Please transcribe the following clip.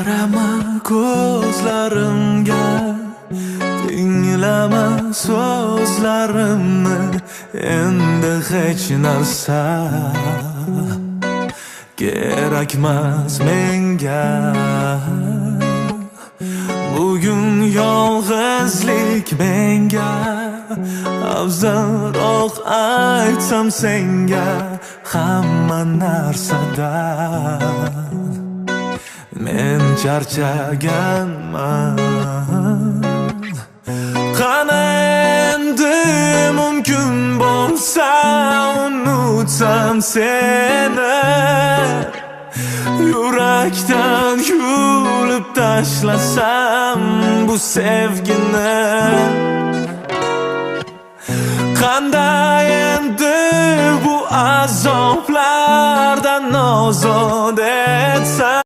Qarama ko'zlarimga, tinglama so'zlarimni, endi hech narsa kerakmas menga. Bugun yolg'izlik menga afzalroq, aytsam senga, hamma narsadan men charchaganman. Qani endi mumkin bo'lsa unutsam seni, yurakdan yulib tashlasam bu sevgini. Qanday endi bu azoblardan ozod etsam?